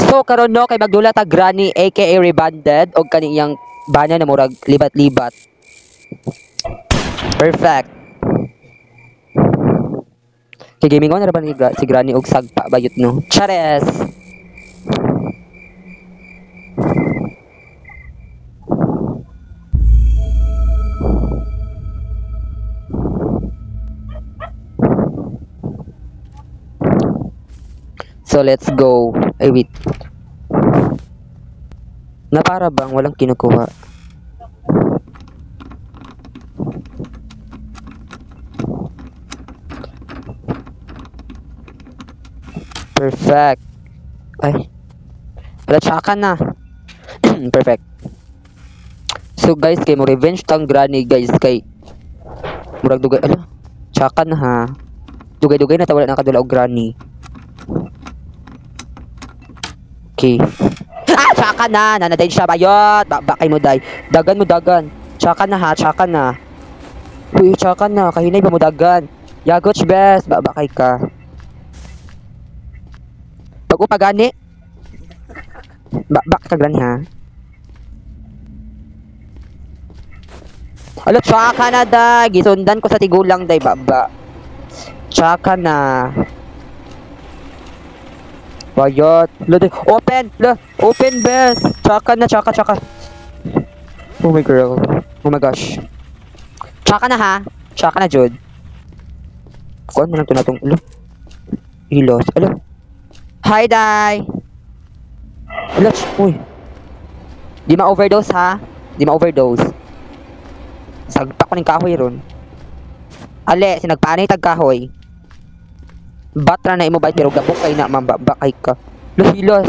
So karon no kay magdula ta Granny aka Rebanded og kaniyang bana na murag libat-libat. Perfect. Kay gaming on ra ba ni si Granny og sagpa bayot no. Chares. So let's go. Ay wait. Na para bang walang kinukuha. Perfect. Ay. Wala tsaka na. Perfect. So guys, kay mo revenge tang Granny guys kay murag dugay ala. Tsaka na ha. Dugay-dugay na ta wala na kadula og Granny. Okay. Ah, tsaka na. Nanaday siya bayot. Ba kay mo day. Dagan mo dagan. Tsaka na ha, tsaka na. Uy, tsaka na. Kahinay ba mo dagan? Yagoch best. Ba kay ka. Pag upagani. Ba ka Granny ha. Alo, tsaka na day. Gisundan ko sa tigulang day ba. Tsaka na. Bayot. Open! Open, best! Tsaka na, tsaka, tsaka. Oh my girl. Oh my gosh. Tsaka na ha. Tsaka na, Jude. Kuan mo lang ito na itong ulo. Hilos. Alo. Hi, Day! Alo, uy. Di ma-overdose ha. Di ma-overdose. Sagpa ko ng kahoy ron. Ale, sinagpaanay tag kahoy. Batra na imo ba pero gabok kay na ma'am ba kay ka. Hilos.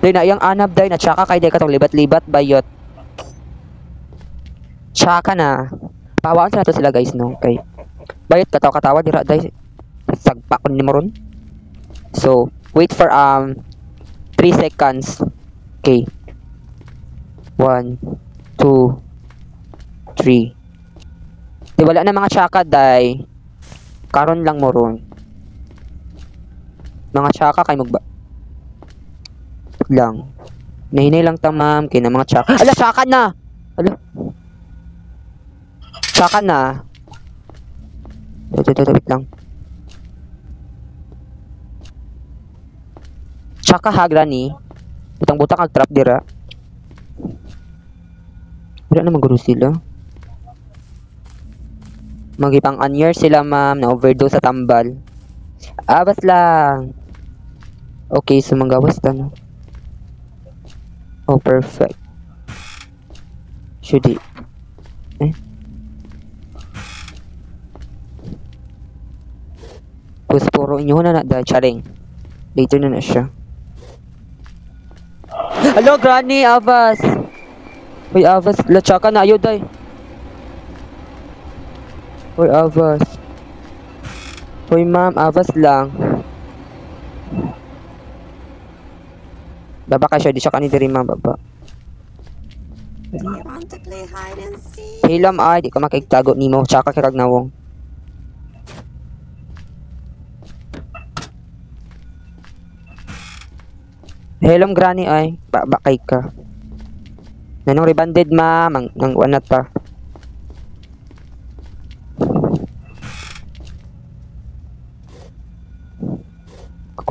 Day na iyang anab day na tsaka kay day katong libat-libat bayot. Tsaka na. Pawaan sa nato sila guys no kay. Bayot katawa-katawa dira day. Sagpa ko nimo ron. So, wait for 3 seconds. Okay. 1 2 3. Di wala na mga tsaka day. Karon lang mo ron. Mga tsaka kay magba lang. Nahinay lang ta ma'am kay na mga tsaka. Ala tsaka na. Ala. Tsaka na. Wait, wait lang. Tsaka ha Granny. Butang-butang kag trap dira. Wala na maguro sila. Magipang anyer sila ma'am na overdose sa tambal. Abas lang. Okay, so manggawas ta no. Oh, perfect. Should it? Eh? Puro inyo na na dahil charing. Later na na siya. Hello, Granny, Avas. Uy, Avas, latsaka na ayo day. Hoy, Avas. Hoy, ma'am, Avas lang. Baba ka siya, di siya kani diri ma'am, baba. Do you want to play hide and seek? Hilam ay, di ka makigtago nimo, tsaka kay kag nawong. Hello, Granny ay, baba kay ka. Nanong rebanded ma'am, ang na ta.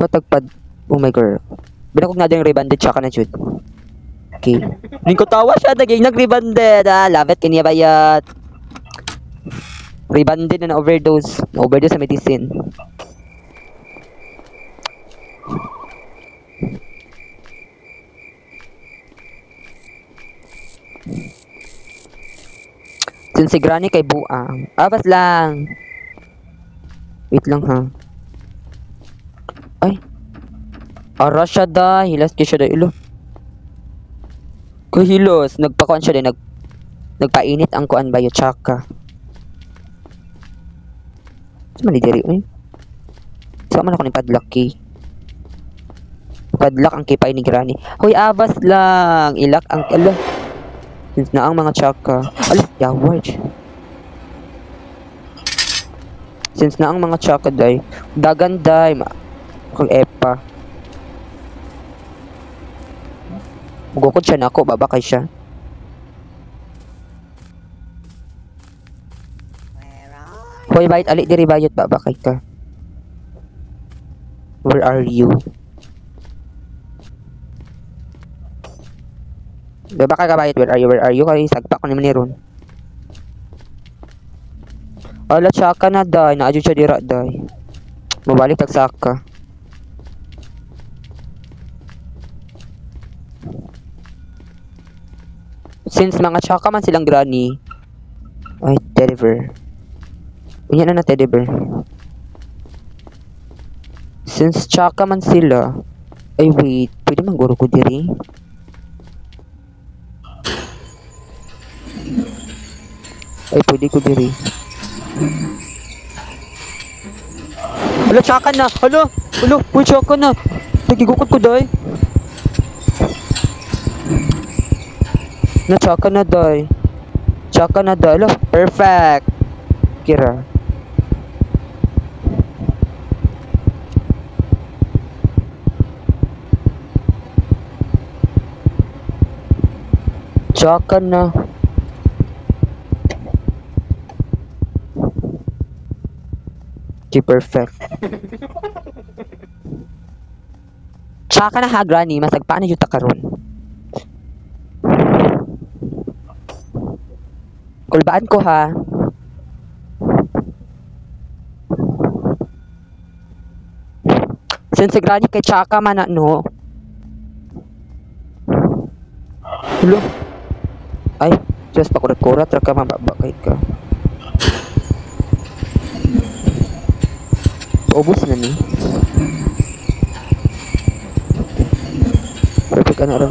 Tagpad. Oh my girl. Binakog na din yung rebanded tsaka na jud. Okay. Ning ko tawa siya naging nag-rebanded. Ah, love it kiniya bayat. Rebanded na na-overdose. Na-overdose sa medicine. Since si Granny kay buang. Abas lang. Wait lang ha. Ay. Ara siya da. Hilas kay siya da. Ilo. Kahilos. Nagpakuan siya da. Nagpainit ang kuan bayo. Tsaka. Saan man diri? Ay. Saan man ako ni padlock key? Padlock ang kipay ni Granny. Hoy, abas lang. Ilak ang... Ala. Since na ang mga tsaka. Ala, yawaj. Since na ang mga tsaka day. Dagan day. Kag epa. Mugukod siya nako, baba kay siya. Where are Hoy, bayot, ali diri bayot, baba kay ka. Where are you? Baba ka bayot, where are you? Where are you? Kay sagpa ko naman ni ron. Ala, tsaka na, day. Naadyo siya dira, day. Mabalik tag saka. Since mga tsaka man silang granny. Ay, teddy bear. Unya na na teddy bear. Since tsaka man sila. Ay, wait. Pwede man guro ko diri? Ay, pwede ko diri. Hala, tsaka na! Hala! Hala! Uy, tsaka na! Nagigukot ko, day! Na, tsaka na, day. Tsaka na, day. Hala, perfect! Kira. Tsaka na. Okay, perfect. Tsaka na ha, granny. Masagpaan na yuta karon. Kulbaan ko ha. Since si granny kay tsaka man na, no. Hello? Ay, just pakurat-kurat. Raka mababa kay ka. Paubos na ni. Perfect ka na rin.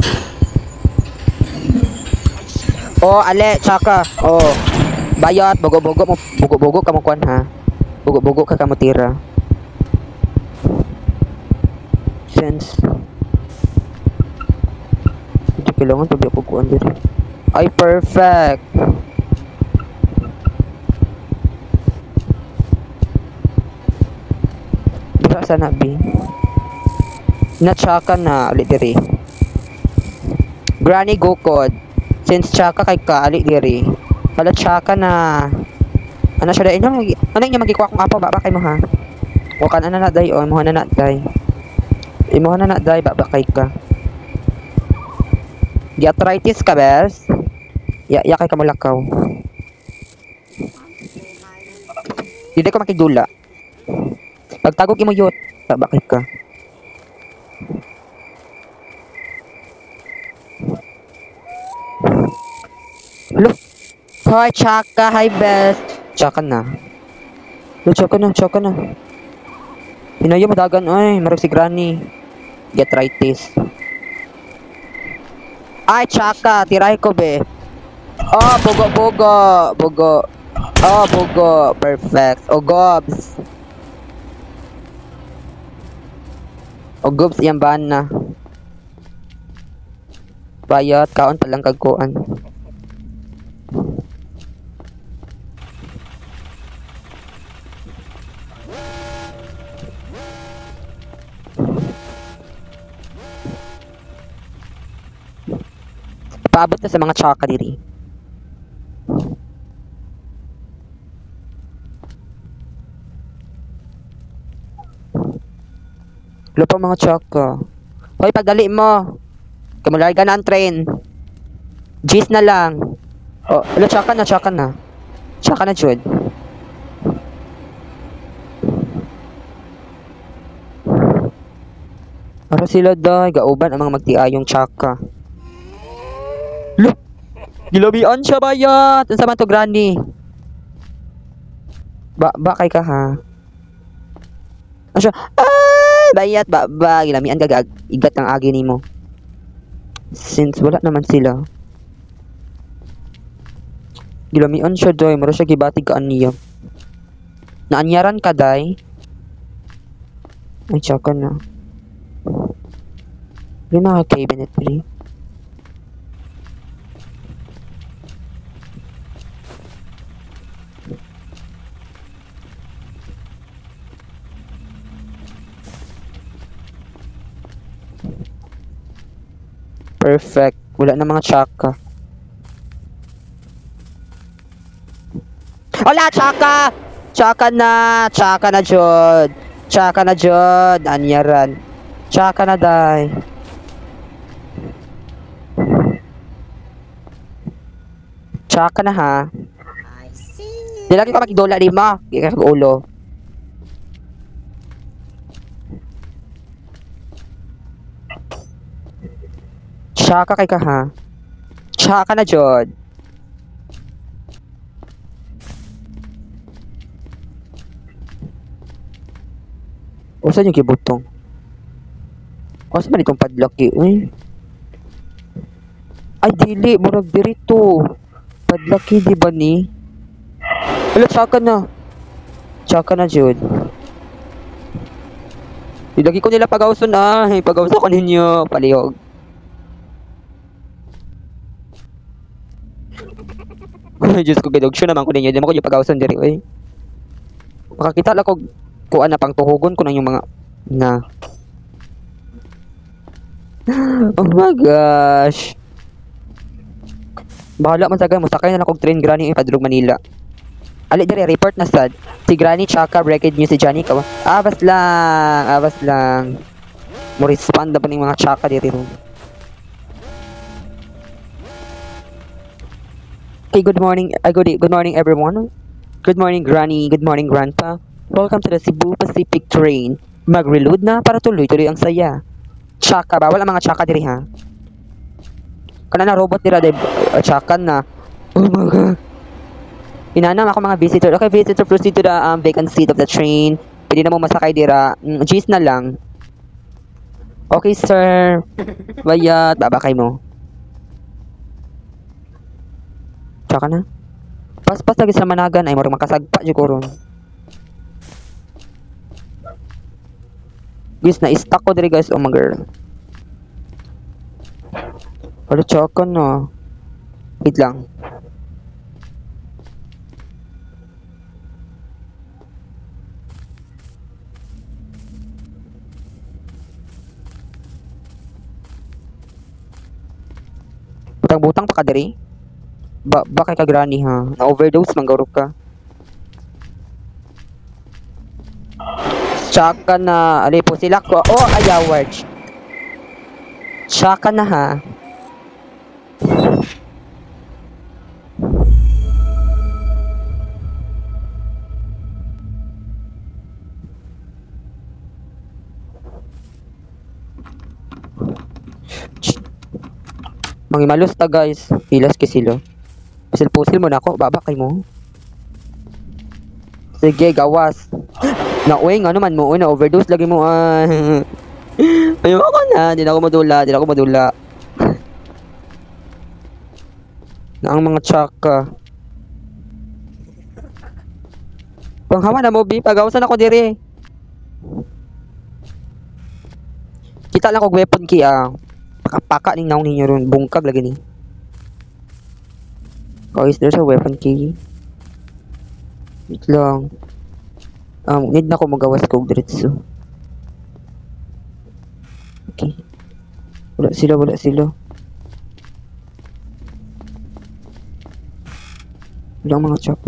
Oh, ale, tsaka. Oh. Bayot, bugo-bugo mo, bugo-bugo ka mo kuan ha. Bugo-bugo ka kamo tira. Since hindi kailangan pag ako kuan diri. Ay, perfect. Dira sana bi. Na tsaka na ali diri. Granny gukod. Since tsaka kay ka ali diri. Hala tsaka na. Ano siya dai? Ano ano niya magikuha kong apo ba kay mo ha? O kan ana na day o imo na na day. Imo na na day ba kay ka. Di arthritis ka bes? Ya ya kay kamulakaw. Want to play hide and seek? Dili ko makigdula. Pagtagog imo yut, ba kay ka. Hello. Hi, Chaka. Hi, best. Chaka na. Hello, Chaka na. Chaka na. Hinayo mo dagan. Ay, marag si granny. Arthritis. Ay, Chaka. Tirahe ko, be. Oh, bugo, bugo. Bugo. Oh, bugo. Perfect. Oh, gobs. Oh, gobs, iyang bana. Bayot, kaon palang kagkuan. Paabot na sa mga tsaka diri. Wala pa mga tsaka. Hoy, pagdali mo. Kamularga na ang train. G's na lang. Oh, wala, tsaka na, tsaka na. Tsaka na, Jude. Para sila day, gauban ang mga magtiayong tsaka. Look! Gilabian siya bayat! Unsa man to, granny? Ba, ba kay ka ha? Ano siya? Ah! Bayat, ba, ba. Gilamian ka, igat ang agi nimo. Since wala naman sila. Gilamian siya, day. Mura siya gibatig ka niya. Naanyaran ka, day? Ay, tsaka na. May mga cabinet, pre. Perfect. Wala na mga tsaka. Wala, tsaka! Tsaka na! Tsaka na, jud! Tsaka na, jud! Anyaran. Tsaka na, day. Tsaka na, ha? I see you. Di lagi ka magdula di mo. Di ka ulo. Tsaka kay ka, ha? Tsaka na, jud. Usa yung gibutong? Asa man itong padlock eh? Uy. Ay, dili. Murag diri to. Padlock eh, di ba ni? Ala, tsaka na. Tsaka na, jud. Ilagi ko nila pagawson, ah. Pagawson ko ninyo. Palihog. Ay, Diyos ko, gidog. Sure naman ko ninyo. Di mo ko yung pagawson diri, uy. Makakita lang ko kuan na pang tuhugon ko na yung mga na. Oh my gosh. Bahala man sagay mo sakay na lang kog train Granny ipadulog Manila. Ali diri report na sad. Si Granny Chaka breaking news si Johnny ka. Abas lang, abas lang. Mo respond na pa ning mga Chaka diri ron. Okay, good morning. Good morning everyone. Good morning Granny, good morning Grandpa. Welcome to the Cebu Pacific Train. Mag-reload na para tuloy-tuloy ang saya. Chaka ba? Wala mga chaka diri ha. Kana na robot dira day chaka na. Oh my God. Inanam ako mga visitor. Okay, visitor, proceed to the vacant seat of the train. Pwede na mo masakay dira. G's na lang. Okay, sir. Bayat. Babakay mo. Tsaka na. Paspas lagi sa managan. Ay, marang makasagpa dyan ko ron. Guys, na-stuck ko diri guys. Oh my girl. Pero tsaka na. Wait lang. Butang-butang pa ka diri? Ba kay ka granny ha? Na-overdose man garo ka. Tsaka na. Ali po sila ko. Oh, ayaward. Tsaka na ha. Mangimalos ta guys. Hilas kay sila. Pusil-pusil mo na ako. Baba kay mo. Sige, gawas. Nauwi nga naman mo. Uy, na-overdose lagi mo. Ay. Ayoko na. Di na ako madula. Di na ako madula. Na ang mga tsaka. Panghawa na mo, B. Pagawasan ako diri. Kita lang kog weapon key, ah. Pakapaka ning naong ninyo ron. Bungkag lagi ni. Guys, there's a weapon key. Wait lang. Need na ko magawas kog diretso. Okay. Wala sila, wala sila. Wala mga chop.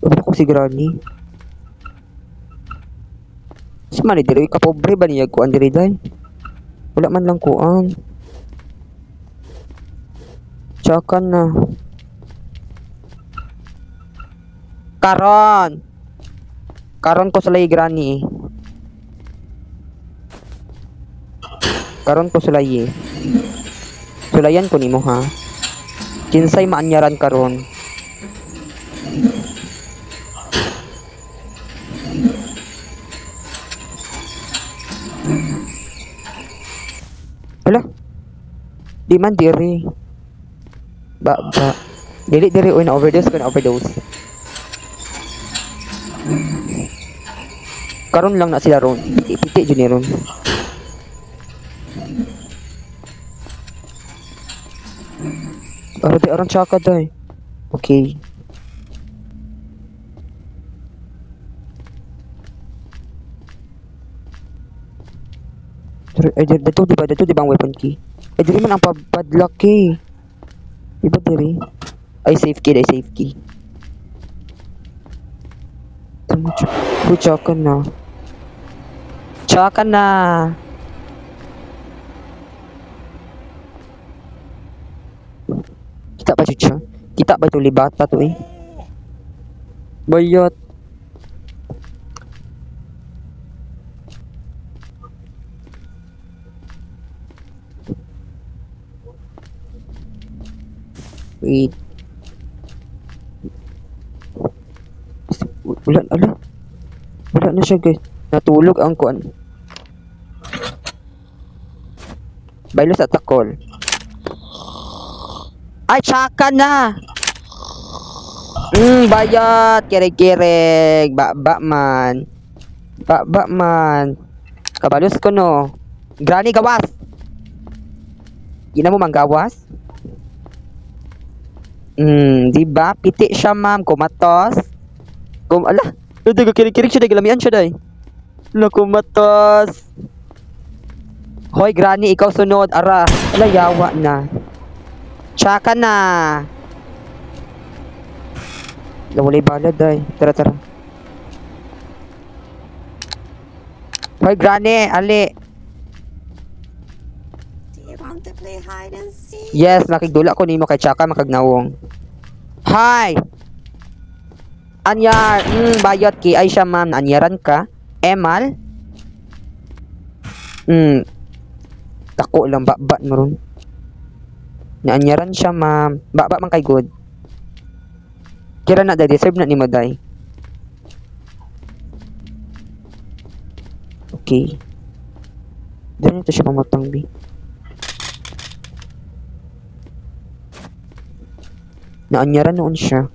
Wala ko si Granny. Si Manny, diri kapobre ba niya kuan diri day? Wala man lang kuan. Tsaka na. Karon. Karon ko sulay Granny. Karon ko sulay. Sulayan ko nimo ha. Kinsay maanyaran karon. Hala. Di man diri. Ba ba. Dili diri oy, na overdose ko, na overdose. Karon lang na sila ron. Piti-piti jud ni ron. Aron di aron tsaka day. Okay. Ay, dito, di ba? Dito, di ba ang weapon key? Ay, diri man ang padlock key. Di ba diri? Ay, safe key, ay, safe key. Uy, tsaka na. Tsaka na! Kita ba siya? Kita ba ito libata to eh? Bayot. Wait. Wala, ala. Wala na siya, guys. Natulog ang kuan. Baylo sa takol. Ay, tsaka na! Bayot! Kirig-kirig! Ba-ba man. Ba-ba man. Kabalos ko, no. Granny, gawas! Gina mo manggawas? Di ba? Piti siya, ma'am. Kumatos. Ala! Ito, kirig-kirig siya, day. Galamian siya, day. Ala, kumatos. Hoy, Granny, ikaw sunod. Ara. Ala, yawa na. Tsaka na. Ala, walay bala, day. Tara, tara. Hoy, Granny, ali. Do you want to play hide and seek? Yes, makigdula ko nimo kay Chaka makagnawong. Hi! Anyar, bayot ki ay siya ma'am, naanyaran ka. Emal? Dako lang ba mo ron. Naanyaran siya ma'am. Ba man kay good. Kira na day, deserve na nimo day. Okay. Dili to siya pamutang bi. Naanyaran noon siya.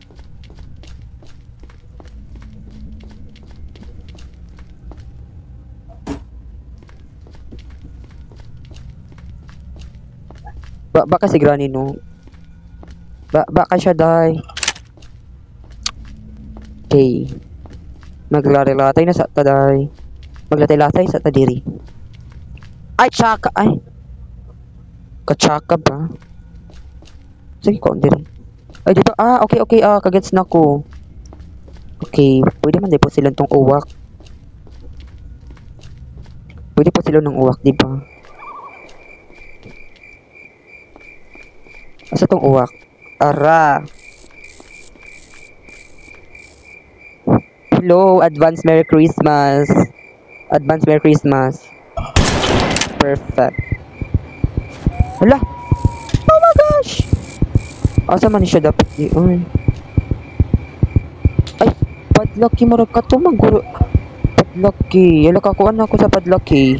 Ba kasi Granny no. Ba ka siya day. Okay. Maglaray-latay na sa taday. Maglatay-latay sa tadiri. Ay, tsaka. Ay. Katsaka ba? Sige ko, diri. Ay, dito. Ah, okay, okay. Ah, kagets na ko. Okay. Pwede man di po sila tong uwak. Pwede po sila ng uwak, di ba? Asa tong uwak? Ara. Hello, advance Merry Christmas. Advance Merry Christmas. Perfect. Hala! Oh my gosh! Asa man siya dapat di? Ay. Ay, padlock murag ka to maguro. Padlock key. Yala ka kuan ako sa padlock key.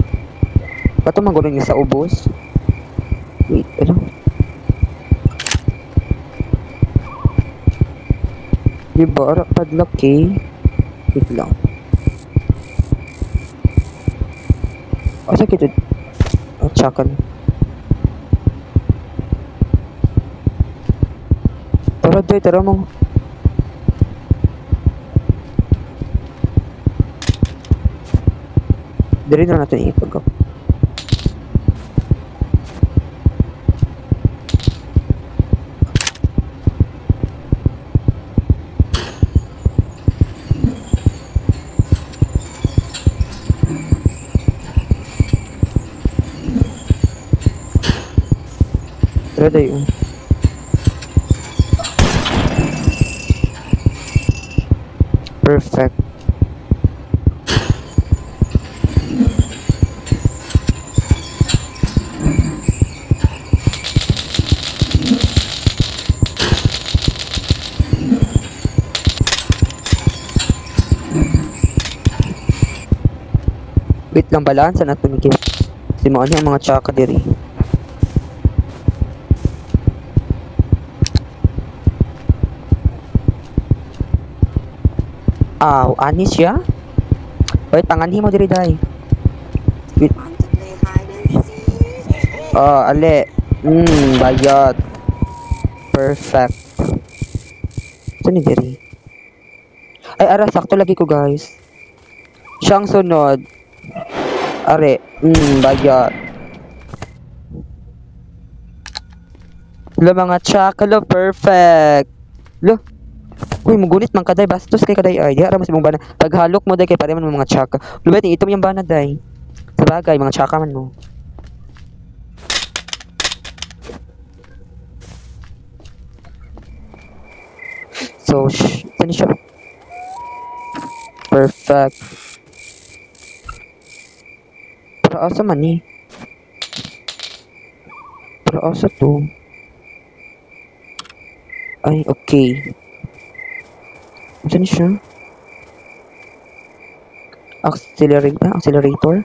Kato maguro niya sa ubos. Wait, ano? Diba, ara padlock key? Wait lang. Asa kito? Oh, tsaka na. Tara, Joy, tara mo. Diri na natin ipag-up. Tara tayo. Perfect. Wait lang, balansa na ito ni Kim. Si mo ano yung mga tsaka diri. Aw, ani siya? Wait, panganhi mo diri day. Wait. Want to play hide and seek? Oh, ali. Bayot. Perfect. Saan ni diri? Ay, ara, sakto lagi ko, guys. Siyang sunod. Are, bayot. Lo mga chaka, lo perfect. Lo. Uy, mugunit man kaday, bastos kay kaday ay. Diha ra mo sa imong bana. Paghalok mo day kay pare man mo mga chaka. Lubet itom yung bana day. Sa bagay, mga chaka man mo. So, saan siya? Perfect. Para asa man eh. Para asa to? Ay, okay. Saan siya? Accelerator? Accelerator?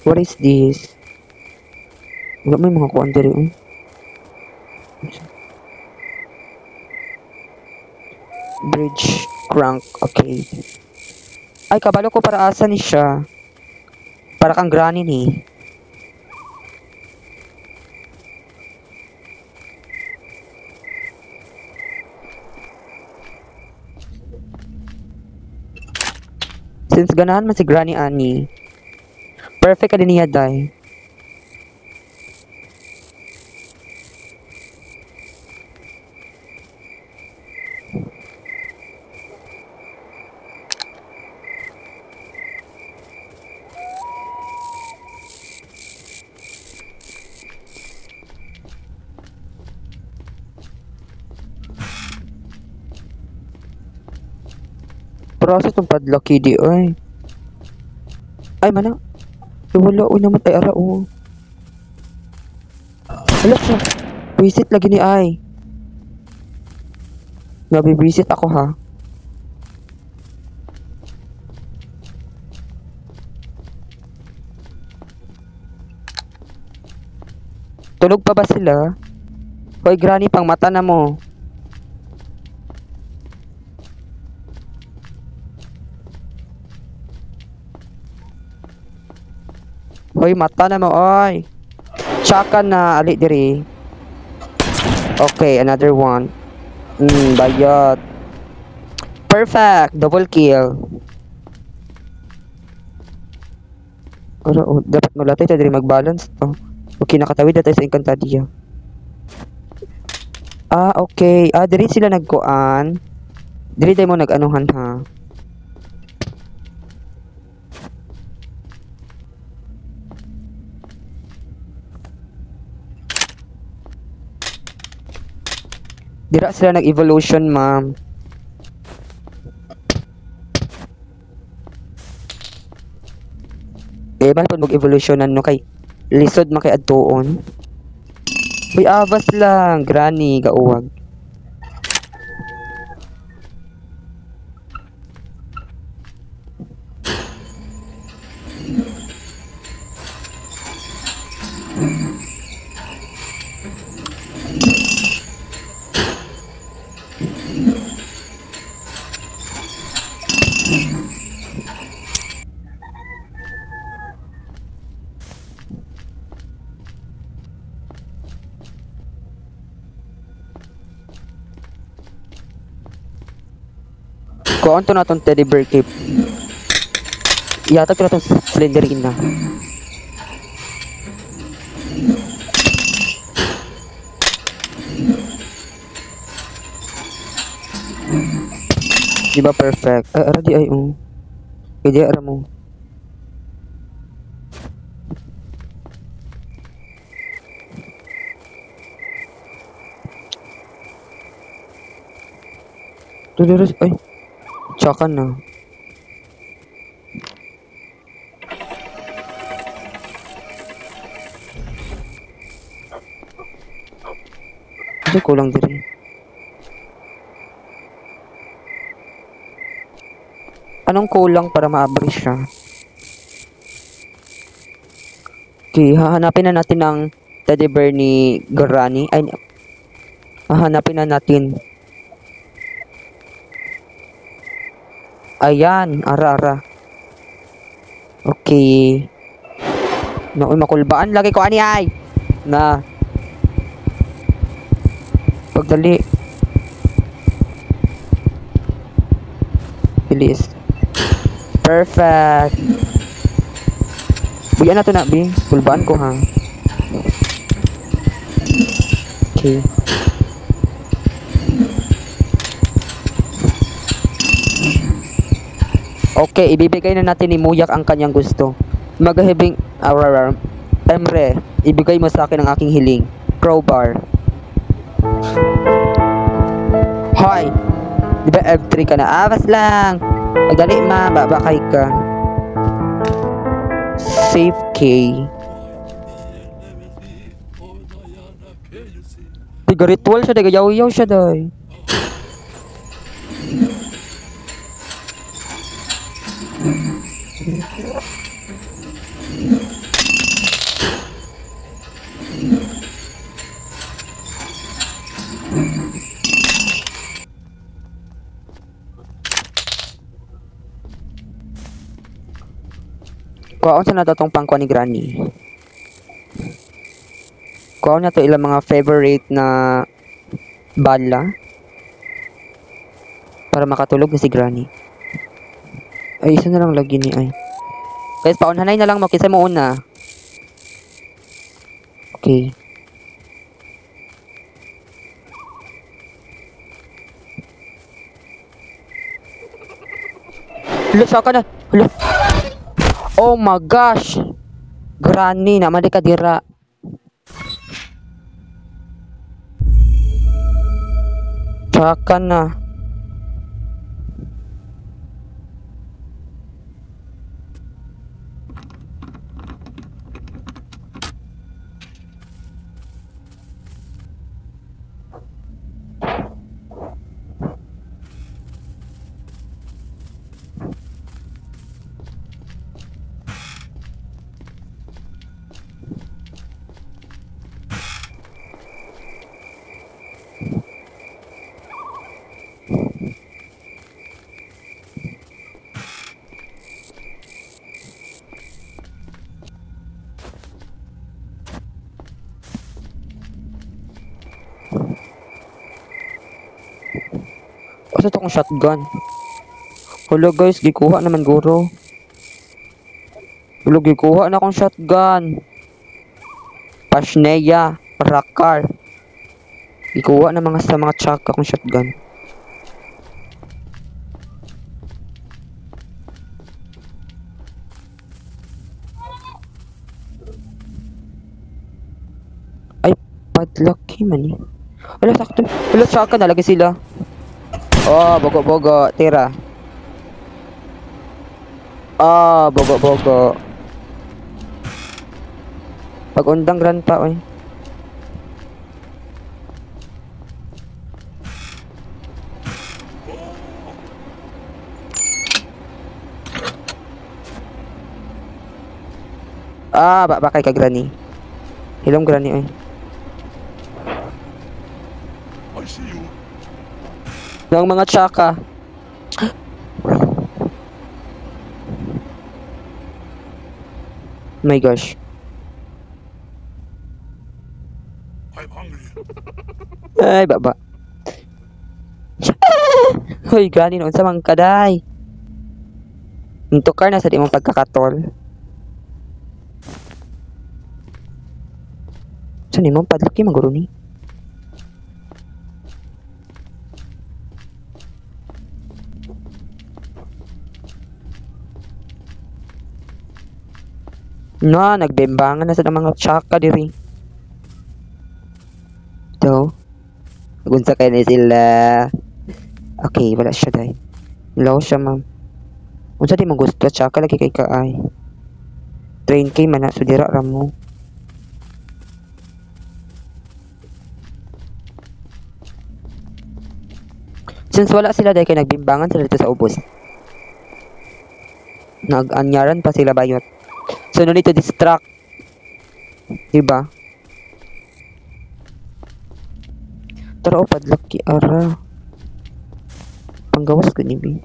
What is this? Wala may mga kuan diri, eh. Bridge crank. Okay. Ay, kabalo ko para asa ni siya. Para kang granny ni. Since ganahan man si Granny ani, perfect ka din niya, day. Pero asa itong padlock di, oy. Ay, mana. Ay, wala, uy, naman. Ay, ara, oh. Wala siya. Visit lagi ni ay. Nabibisit ako, ha. Tulog pa ba sila? Hoy, Granny, pang mata na mo. Hoy, mata na mo, oy. Tsaka na, ali diri. Okay, another one. Bayot. Perfect! Double kill. Ora, oh, dapat malatay tayo diri mag-balance to. Okay, nakatawid na tayo sa Encantadia. Ah, okay. Ah, diri sila nagkuan. Diri tayo mo nag-anuhan, ha. Dira sila nag-evolution, ma'am. Eh, mahal po mag-evolution ano kay lisod man kay adtuon. Uy, abas lang, Granny, gauwag. Kuhaan to na itong teddy bear cape. Ihatag ko na itong Slenderina. Di ba perfect? Ay, ara di ay, oh. Ay, di, ara mo. Tuloy, ay. Tsaka na. Ito kulang diri. Anong kulang para maabri siya? Okay, hahanapin na natin ang teddy bear ni Granny. Ay, hahanapin na natin. Ayan, ara-ara. Okay. Naku, makulbaan lagi ko ani ay. Na. Pagdali. Bilis. Perfect. Buyan na to na, B. Kulbaan ko, ha. Okay. Okay, ibibigay na natin ni Muyak ang kanyang gusto. Maghahibing... Emre, ibigay mo sa akin ang aking hiling. Crowbar. Hoy! Di ba F3 ka na? Awas lang! Pagdali ma, babakay ka. Safe key. Tiga ritual siya, tiga yaw-yaw siya, day. Kuhaon sa nato tong pangkuha ni Granny. Kuhaon na to ilang mga favorite na bala para makatulog na si Granny. Ay, isa na lang lagi ni ay. Guys, paunhanay na lang mo kinsa mo una. Okay. Hala, saka na. Hala. Oh my gosh. Granny, naman di ka dira. Tsaka na. Asa to kong shotgun? Hello guys, gikuha naman guro. Hello, gikuha na akong shotgun. Pashneya, Rakar. Gikuha na mga sa mga chaka akong shotgun. Ay, padlock man eh. Wala, sakto. Wala, chaka na lagi sila. Oh, bogo-bogo, tira. Oh, bogo-bogo. Pag-undang grandpa, oy. Ah, bakay ka, Granny. Hilom, Granny, oy. I see you. Ng mga tsaka. My gosh. I'm hungry. Ay, baba. Hoy, Granny, noon sa mga kaday. Ntukar na sa di mong pagkakatol. Saan mo? Padlaki maguro ni. Na, nagbembangan na sa mga tsaka diri. Ito. Nagunsa kayo na sila. Okay, wala siya dahil. Low siya, ma'am. Unsa di mo gusto, tsaka lagi kay kaay. Train kay man na, so dira ra mo. Since wala sila dahil kay nagbimbangan sila dito sa ubos. Nag-anyaran pa sila bayot. So, no need to distract. Diba? Tara, o, padlaki, ara. Panggawas ko ni B.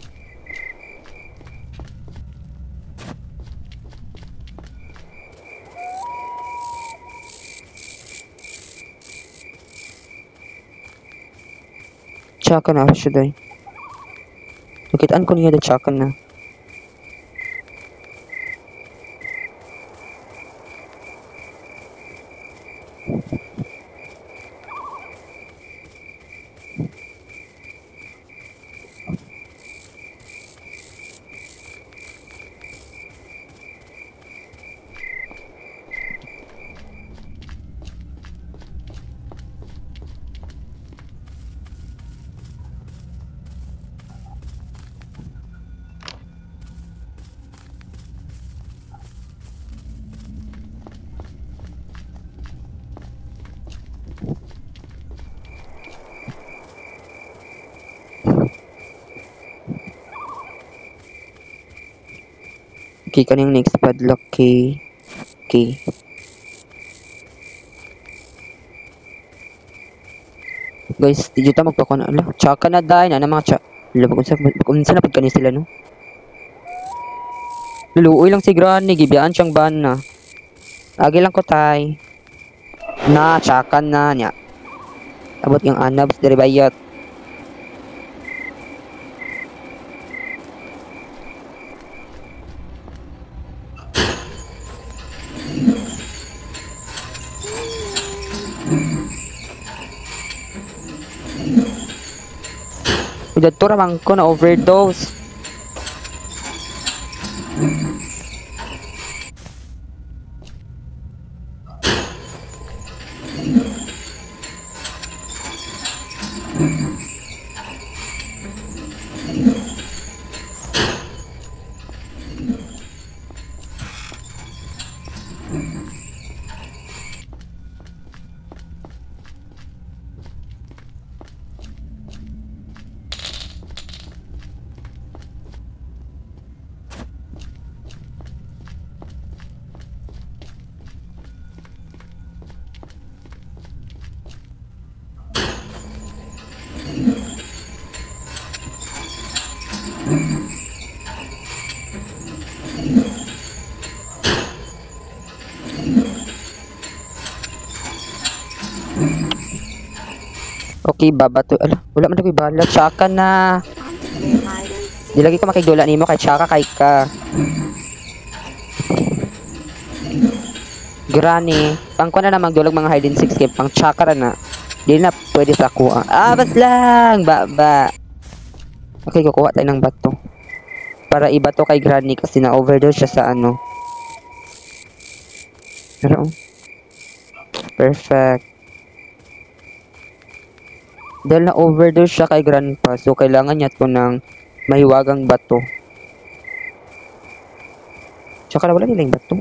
Tsaka na, siya day. Nakitaan ko niya da tsaka na. Okay, kaning next padlock key. Okay. Guys, di jud ta magpakon. Ala, tsaka na dai na na mga tsa. Ala, bagunsa na pud kani sila, no? Luluoy lang si Granny, gibiyaan siyang bana. Agi lang ko tay. Na, tsaka na niya. Abot yung anabs diri bayot. Dadto ra man ko na overdose. Okay, babato. Ala, wala man ako'y bala. Tsaka na. Want to play hide and seek? Di lagi ko makigdula nimo kay tsaka kay ka. Granny, pang kuha na namang dulag mga hide and seek kay pang tsaka ra na. Di na pwede sa kuha. Ah, bas lang! Ba, ba. Okay, kukuha tayo ng bato. Para ibato kay Granny kasi na-overdose siya sa ano. Pero, oh. Perfect. Dahil na-overdose siya kay Grandpa, so kailangan niya to ng mahiwagang bato. Tsaka wala nila yung bato.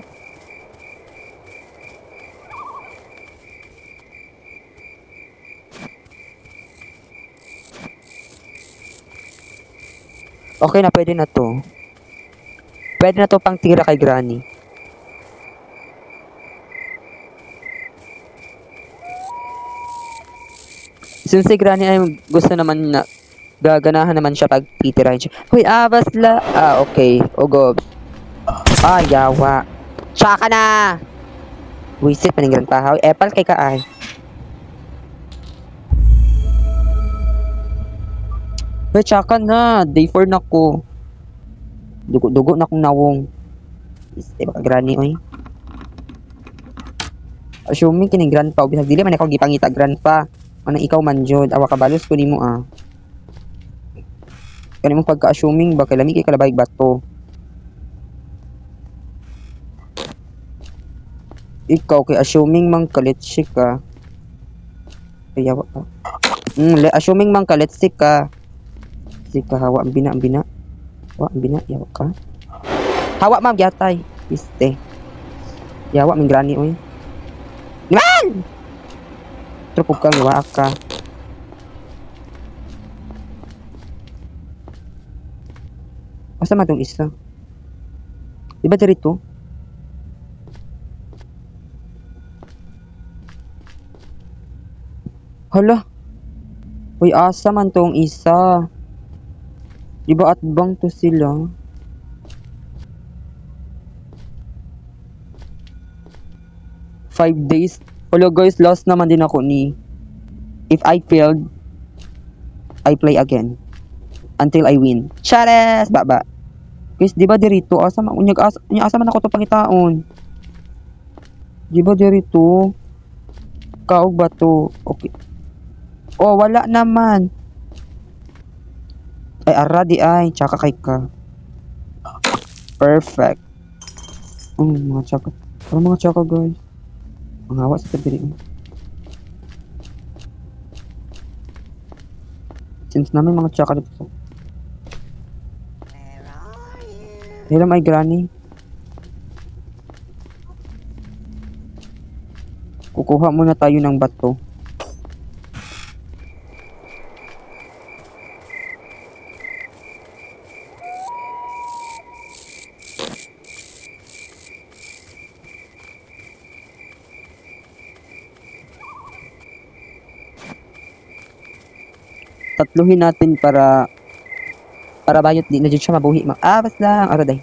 Okay na, pwede na to. Pwede na to pang tira kay Granny. Since si Granny ay gusto naman na, gaganahan naman siya pag titirahin siya. Hoy, abas la. Ah, okay. Ugob. Ah, yawa. Tsaka na! Wisit, maningran pa. Hoy, epal kay ka ay. Hoy, tsaka na. Day 4 na ko. Dugo-dugo na akong nawong. Is, baka Granny, oy. Assuming kining grandpa, bisag dili man ako gipangita grandpa. Ano ikaw man jud, awa ka balos ko nimo ah. Kani mong pagka-assuming ba kay lami kay kalabay bato. Ikaw kay assuming mang kalitsi ka. Ay, yawa ka. Assuming mang kalitsi ka. Sika hawa ang bina, ang bina. Hawa ang bina, yawa ka. Hawa ma'am gyatay. Iste. Yawa ming granny oy. Man! Trupog ka, yawa ka. Asa man tong isa? Di ba diri to? Hala. Uy, asa man tong isa? Di ba atbang to sila? 5 days. Hello guys, lost naman din ako ni. If I failed, I play again. Until I win. Chares! Baba. Guys, di ba dirito? Asa man, unyag, asa, unya, asa man ako to pangitaon? Di ba dirito? Kaog bato. Okay. Oh, wala naman. Ay, ara di ay. Tsaka kay ka. Perfect. Oh, mga tsaka. Ano mga tsaka, guys? Ang hawa sa tabi. Since namin mga tsaka dito. Where are you? Hello, my granny. Kukuha muna tayo ng bato. Tatluhin natin para bayot di na jud siya mabuhi. Ah, basta lang. Araday.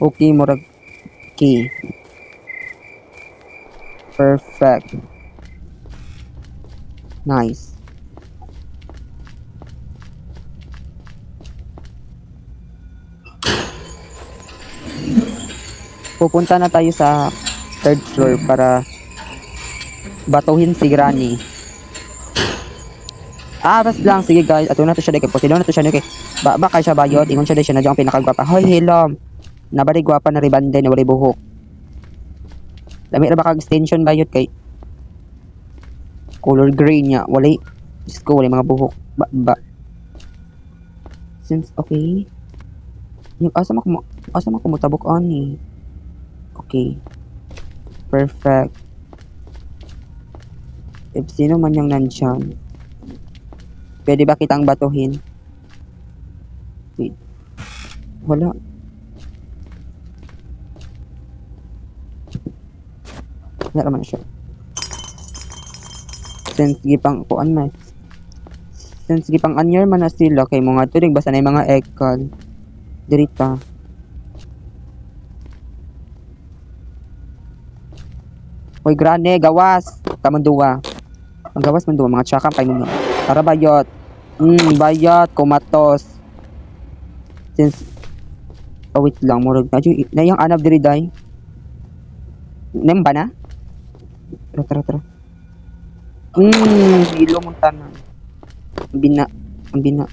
Okay, murag okay. Perfect. Nice. Pupunta na tayo sa third floor para batuhin si Granny. Ah, basta lang. Sige guys, ato na to siya. Kay na to siya. Okay. Ba kay siya bayot. Ingon siya siya na dyan ang pinakagwapa. Hoy, hilom. Nabari gwapa na ribande na walay buhok. Lami ra ba kag extension bayot kay color gray niya. Walay, Diyos ko, walay mga buhok. Ba. Since, okay. Yung, asa man ko mutabok ani. Okay. Perfect. If sino man yung nandyan, pwede ba kitang batuhin? Wait. Wala. Wala naman siya. Since gipang kuan man. Since gipang anyer man na sila kay mga tulig basta na yung mga ekal. Dirita. Hoy grane, gawas. Kamon duwa. Ang gawas man duwa mga tsaka kay mo. Tara bayot. Bayot kumatos. Since oh, wait lang murag na na yung anab diri day. Nem ba na? Tara tara tara. Hilo mong tanan. Ang bina, ang bina.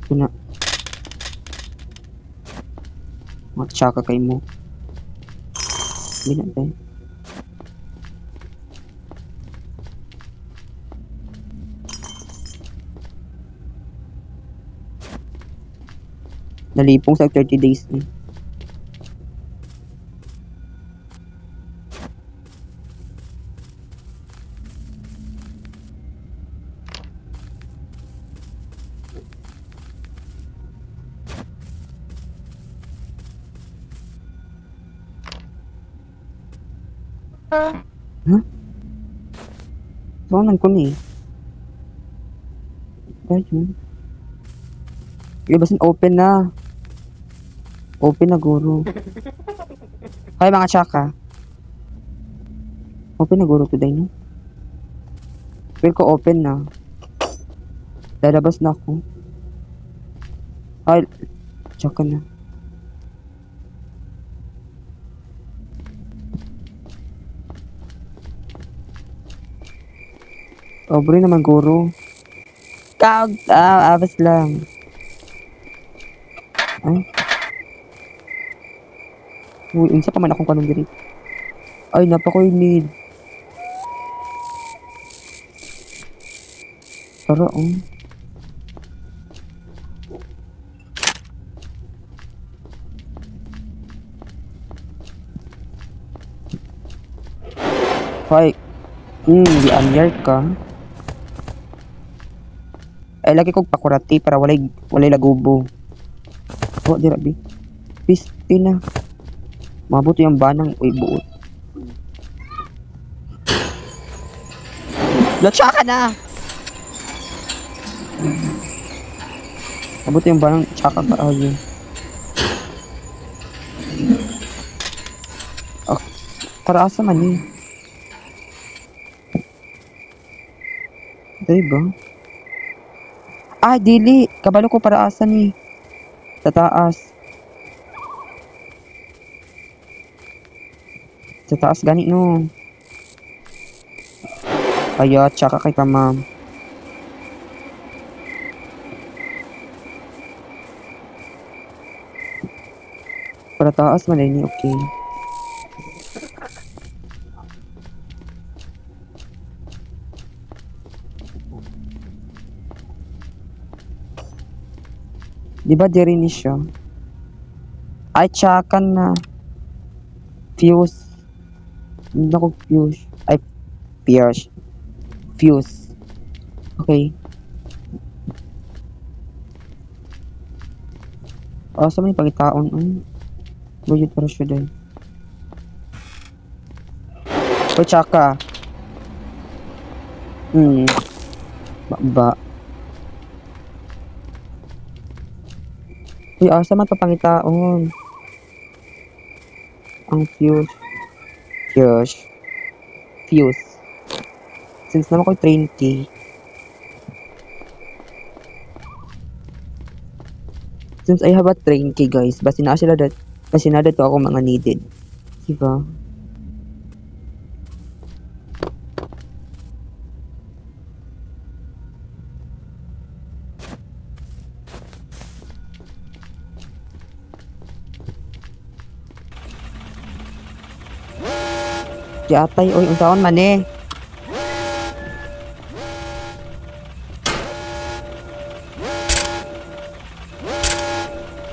Ito na. Mga tsaka kay mo. Bina tayo. Nalipong sa 30 days eh. Huh? Saan ko ni? Ayun. Ibasin open na. Open na guro. Hoy mga tsaka. Open na guro today no? Feel ko open na. Lalabas na ako. Ay, tsaka na. Obre naman guro. Kag, abas lang. Ay. Uy, unsa pa man akong kanong diri. Ay, napakoy need. Tara, oh. Hoy. Di anyar ka. Ay, lagi kong pakurati para walay lagubo. Oh, dira bi. Pisti na. Mabuti yung banang, uy, buot. Lotsa ka na! Mabuti yung banang, tsaka ka, ayun. Oh, para asa man eh. Diba? Ah, dili. Kabalo ko para asa ni. Sa taas. Sa taas gani no. Kaya, tsaka kay ka, ma'am. Para taas man ni, okay. Di ba diri ni siya? Ay, tsaka na. Fuse. Hindi ako fuse. Ay, fuse. Fuse. Okay. Ah, sa may pagitaon. Ay. Buyot para siya din. Uy, tsaka. Ba. Uy, asa man papangitaon? Ang fuse. Fuse. Fuse. Since naman ko'y train key. Since I have a train key, guys, basta na sila dat, basta na dat ako mga needed. Diba? Giatay, oy, unsaon man eh.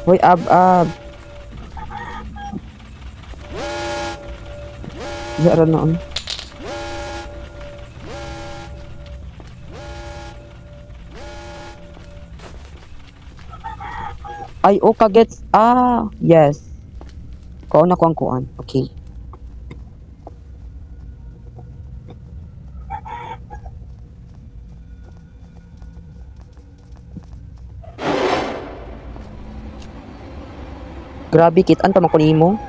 Hoy, ab ab. Diya ra noon. Ay, oh, kagets. Ah, yes. Kuha na ko ang kuan. Okay. Grabe, kitaan pa man ko nimo.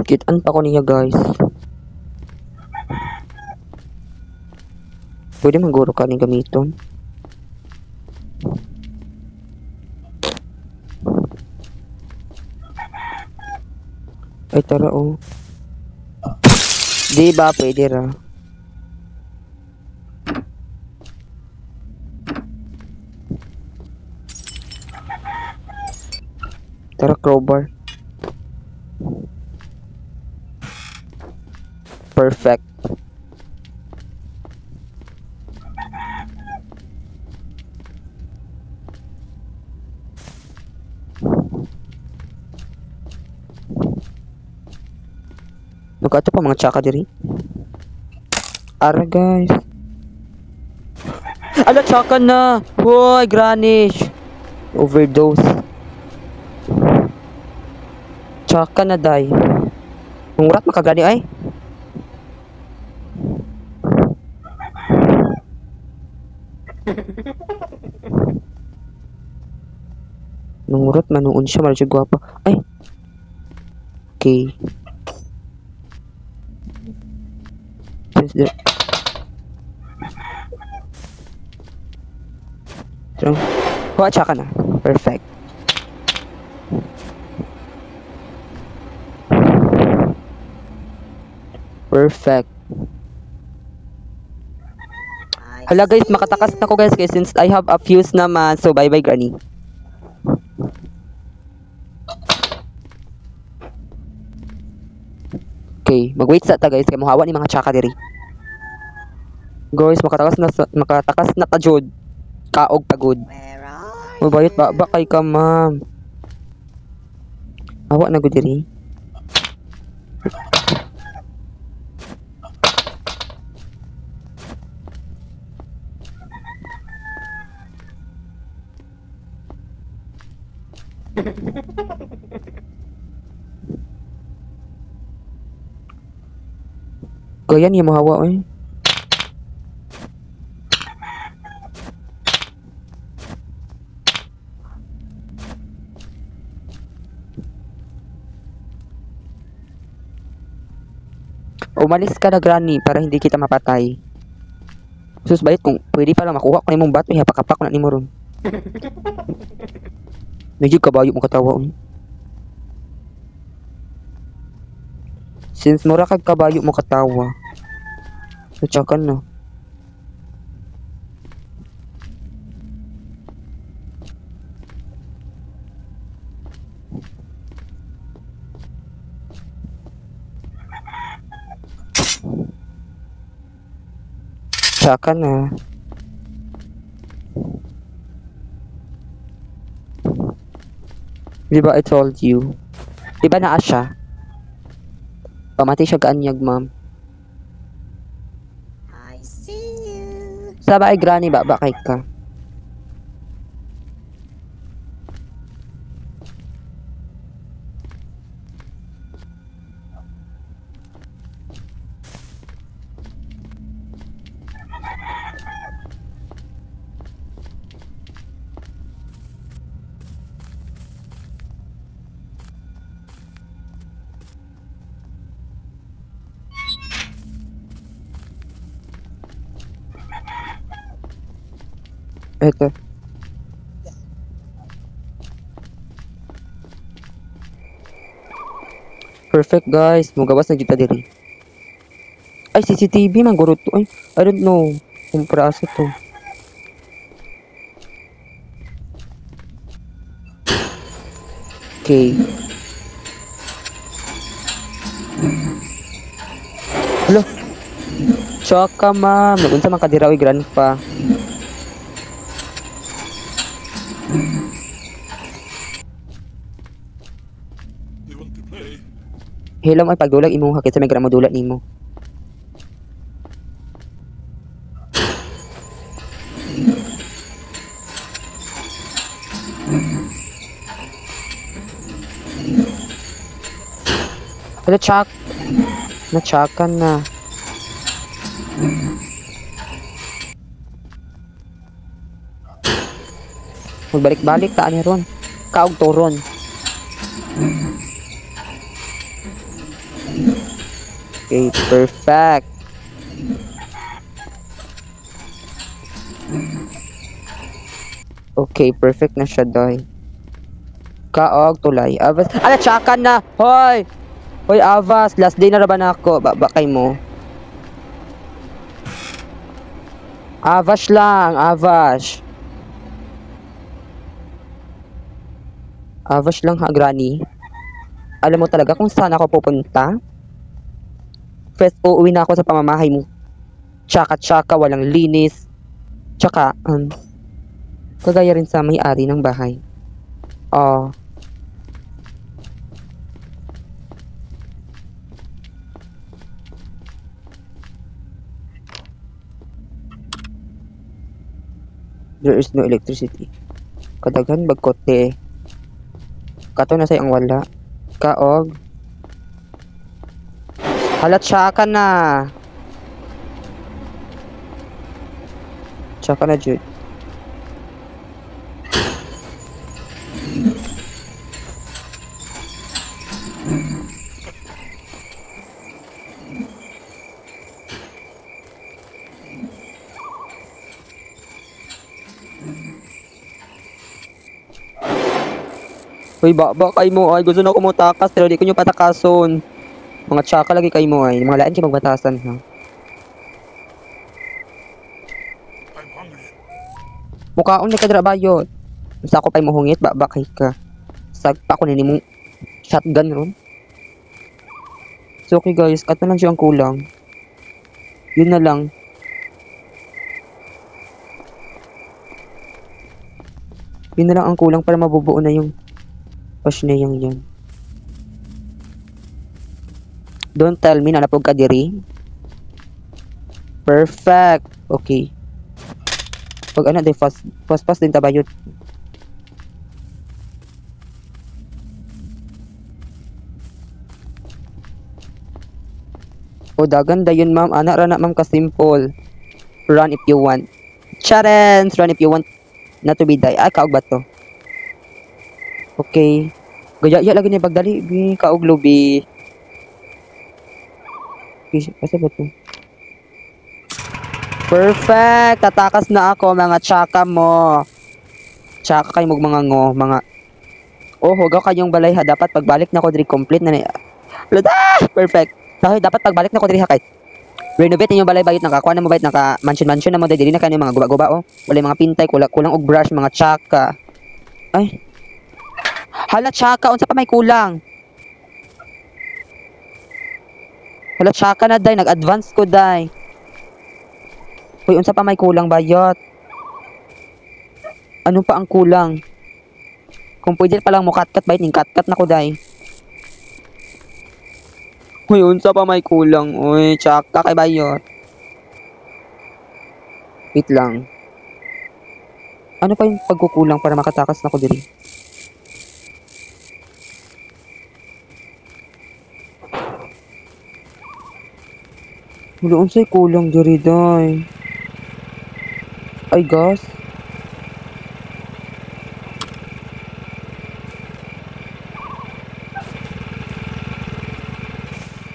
Kitaan pa ko niya, guys. Pwede mangguro ka ni gamiton. Ay, tara, oh. Di ba, pwede ra. Tara, crowbar. Perfect. Nagkato pa mga tsaka diri. Ara, guys. Ala, tsaka na! Hoy, granish! Overdose. Tsaka na, day. Mungurat makagani, ay. Nungurat manuon siya, mara siya gwapa. Ay! Okay. Kuha, tsaka na. Perfect. Perfect. Hala guys, makatakas na ko guys, guys since I have a fuse naman. So bye bye granny. Okay, mag-wait sa ta guys kay mohawa ni mga tsaka diri. Guys, makatakas na ta jud. Kaog pagod. Uy, bayot ba ba kay ka ma'am. Hawa na gud diri. Kaya niya mohawa oy. Umalis ka na, Granny, para hindi kita mapatay. Sus, bayot kung pwede pa lang makuha ko na imong bato, hapakapak ko na nimo ron. Medyo kabayo mo katawa. Since mura kag kabayo mo katawa. So, tsaka na. Tsaka na. Di ba I told you? Di ba naa siya? Pamatay siya kaanyag, ma'am. I see you. Saba ay Granny ba? Ba kay ka? Eto. Perfect, guys. Mugawas na kita diri. Ay, CCTV man guro to. Ay, I don't know kung para asa to. Okay. Hello. Tsaka, ma'am. Nagunsa man kadiraw grandpa. Do you want to play? Hilom ay pagdulag imong hakit sa may gramo dula nimo. Hala, tsak. Na-tsakan na. Magbalik-balik ta ani ron. Kaog to ron. Okay, perfect. Okay, perfect na siya, doy. Kaog tulay. Avas. Ala, tsakan na! Hoy! Hoy, Avas! Last day na ra ba na ako? Ba kay mo? Avas lang! Avas! Avas lang ha, Granny. Alam mo talaga kung saan ako pupunta? First, uuwi na ako sa pamamahay mo. Tsaka-tsaka, walang linis. Tsaka, kagaya rin sa may-ari ng bahay. Oh. There is no electricity. Kadaghan bagkote. Kato na say ang wala. Kaog. Hala, tsaka na. Tsaka na, Jude. Uy, ba kay mo ay gusto na ko mo takas pero di ko nyo patakason. Mga tsaka lagi kay mo ay mga lain kay magbatasan ha. I'm hungry. Mukaon ni kadra bayot. Sa ako pa'y mohungit ba kay ka. Sagpa ko ni nimong shotgun ron. So okay guys, ato lang siya ang kulang. Yun na lang. Yun na lang ang kulang para mabubuo na yung pasneyang yan. Don't tell me na napog ka diri. Perfect. Okay. Pag ano, di fast, fast, fast din tabayot. O dagan dayon ma'am, ana ra na ma'am ka simple. Run if you want. Charens, run if you want not to be die. Ay, kaog ba to? Okay. Gaya-ya lagi ni pagdali, bi kaog lubi. Asa ba to? Perfect! Tatakas na ako, mga tsaka mo. Tsaka kayo mga ngo, mga... Oh, hugaw kayong balay ha. Dapat pagbalik na ko diri complete na ni... Ah! Perfect! Dahil dapat pagbalik na ko diri ha kay renovate inyong balay bayot, nakakuha na mo bayot, naka mansion mansion na mo diri na kayo mga guba-guba oh. Wala mga pintay, kulang kulang og brush, mga tsaka. Ay. Hala, tsaka, unsa pa may kulang? Hala, tsaka na day, nag-advance ko day. Uy, unsa pa may kulang bayot? Ano pa ang kulang? Kung pwede pa lang mo cut-cut bayot, ning cut-cut na ko day. Uy, unsa pa may kulang? Uy, tsaka kay bayot. Wait lang. Ano pa yung pagkukulang para makatakas na ko diri? Wala, unsay kulang diri day? Ay, gas.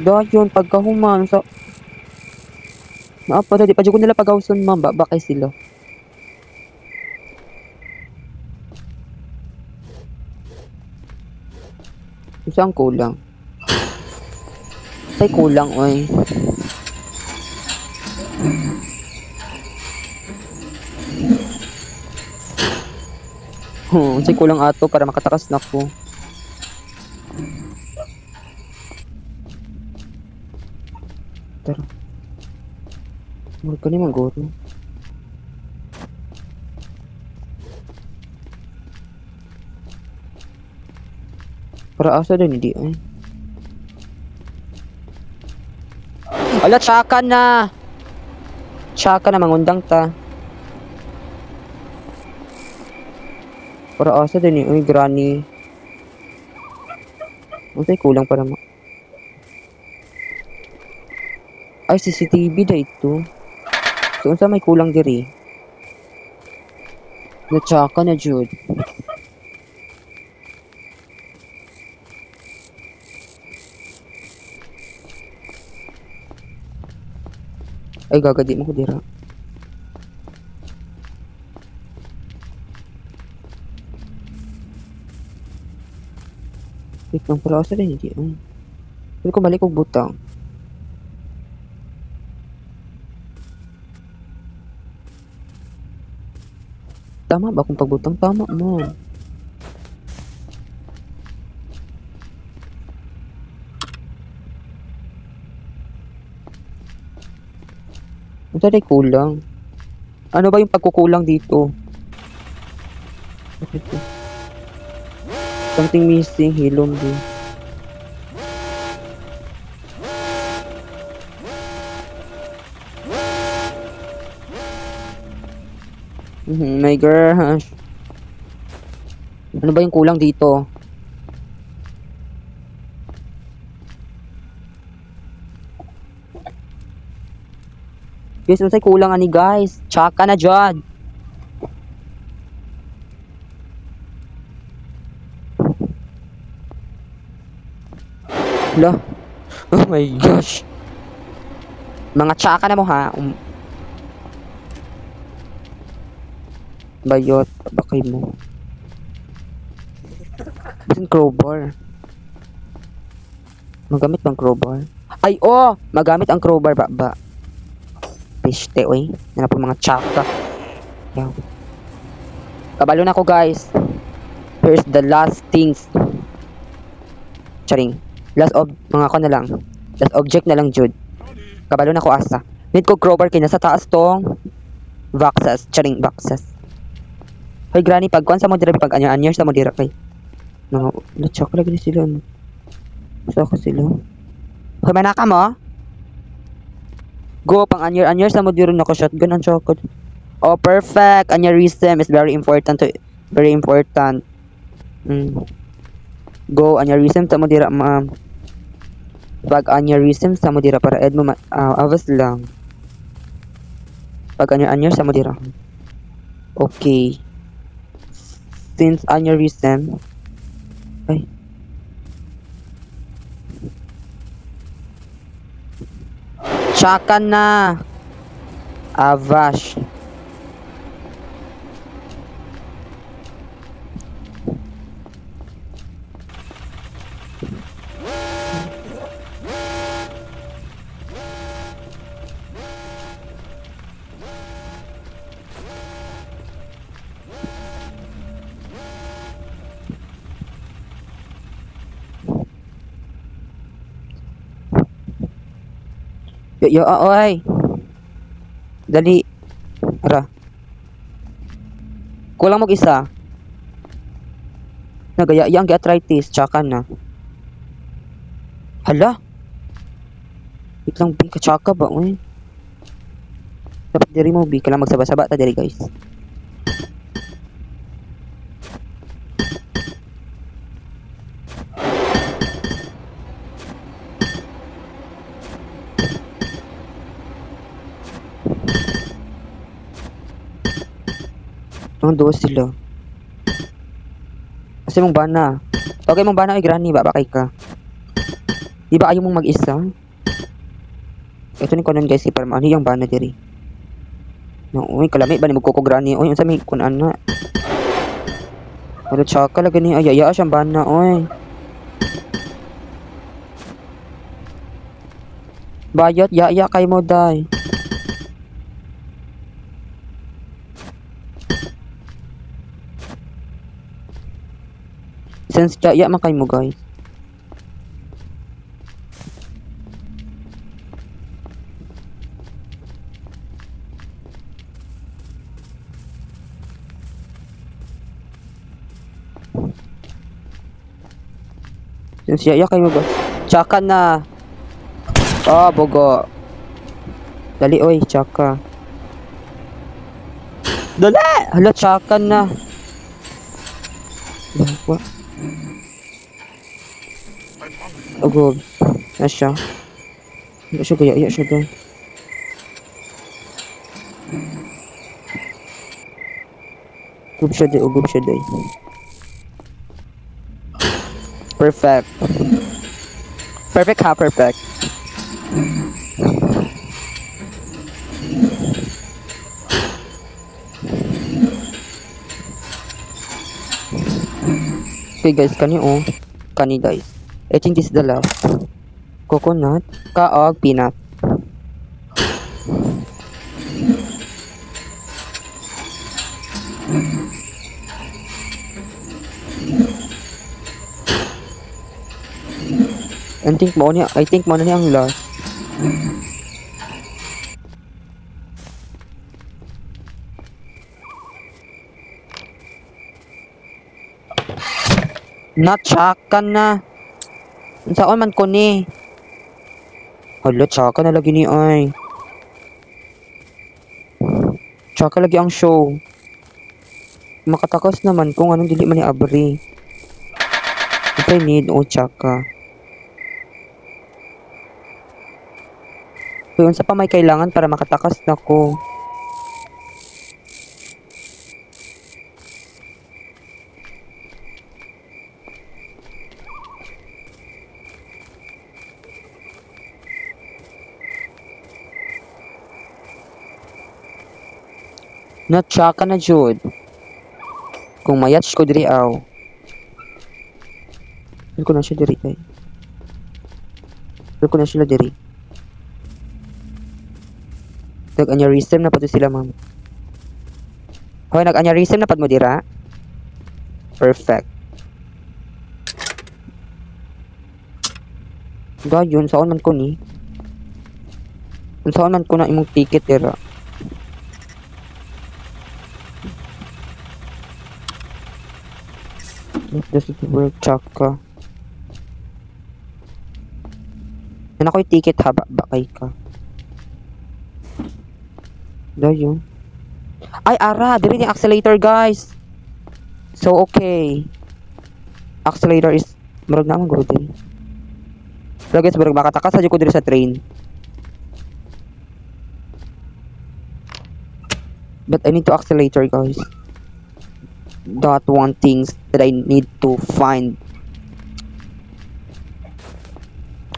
Dayon, pagkahuman sa... Naapa, di pa ko nila pagawson, ma'am. Ba, kay sila. Isa ang kulang. Ay, kulang, oy. Unsay kulang ato para makatakas na ko. Tara. Murag ka ni Magoro. Para asa din hindi ay. Ala, tsaka na. Tsaka na mangundang ta. Para asa din eh. Uy, granny. Unsay kulang para ma... Ay, CCTV na ito. So, unsa may kulang diri? Natsaka na, Jude. Ay, gagadi mo ko dira. Wait lang, pero asa rin hindi. Ay. Pwede ko balik og butang. Tama ba akong pagbutang? Tama mo. Unsa day kulang? Ano ba yung pagkukulang dito? Bakit to? Something missing, hilom din. My gosh. Ano ba yung kulang dito? Guys, unsay kulang ani guys? Tsaka na dyan. Hala. Oh my gosh. Mga tsaka na mo ha. Bayot, bakay mo. Basin crowbar. Magamit bang crowbar? Ay, oh! Magamit ang crowbar ba? Ba? Piste, oy. Yan na po mga tsaka. Yan. Kabalo na ko, guys. Here's the last things. Charing. Last ob... Mga ko na lang. Last object na lang, Jude. Kabalo na ko, asa. Need ko crowbar kay nasa taas tong boxes. Charing, boxes. Hoy, granny, pagkuan sa mo dira, pag anyo-anyo sa mo dira kay. Mga, na-check lagi ni sila, ano. Saka sila. Hoy, manaka mo? Go, pang anyo-anyo sa mo dira, naka-shotgun ang chocolate. Oh, perfect! Aneurysm is very important to, very important. Go, aneurysm sa mo dira, ma'am. Pag aneurysm sa mo dira, para ed mo, avas lang. Pag anyo-anyo sa mo dira. Okay. Since aneurysm, ay. Tsaka na. Avash. Yo, yo, oy. Dali. Ara. Kulang mag isa. Nagaya yang arthritis, tsaka na. Hala. Wait lang, B. Katsaka ba, oy? Dapat diri mo, B. Kailangan magsaba-saba ta diri, guys. Ang duwa sila. Kasi mong bana. Okay mong bana ay granny ba bakay ka. Di ba ayaw mong mag-isa? Ito ni konon guys, para maano yung bana diri. No, uy, kalami ba ni magkuko granny? Uy, unsa may kun ana? Wala tsaka lagi ni ay aya siyang bana, oy. Bayot ya kay mo day. Since ya man kay mo guys. Since ya kay mo ba? Tsaka na. Oh, bogo. Dali oy, tsaka. Dali! Hala, tsaka na. What? Oh, God. Na siya. Iya siya kaya, iya siya doon. Group siya doon, group siya doon. Perfect. Perfect ha, perfect. Okay guys, kani oh. Kani guys. I think this is the last. Coconut, kaog, peanut. I think mo na niya ang last. Natsaka na. Saan man ko ni? Hala, tsaka na lagi ni ay. Tsaka lagi ang show. Makatakas naman kung anong dili man ni abri. If I need, oh, tsaka. Kung unsa pa may kailangan para makatakas na ko. Natsaka na jud. Kung mayatch ko diri aw. Feel ko na siya diri kay. Feel ko na sila diri. Nag-aneurysm na pa to sila, ma'am. Hoy, nag-aneurysm na pad mo dira? Perfect. Dayon, saan man ko ni? Saan man ko na imong ticket dira? Does it work? Tsaka. Yan ako'y ticket ha, bakay ka. Dayon. Ay, ara! Diri yung accelerator, guys! So, okay. Accelerator is... Murag na akong guro diri. So, guys, murag makatakas sa ko diri sa train. But I need to accelerator, guys. That one things that I need to find.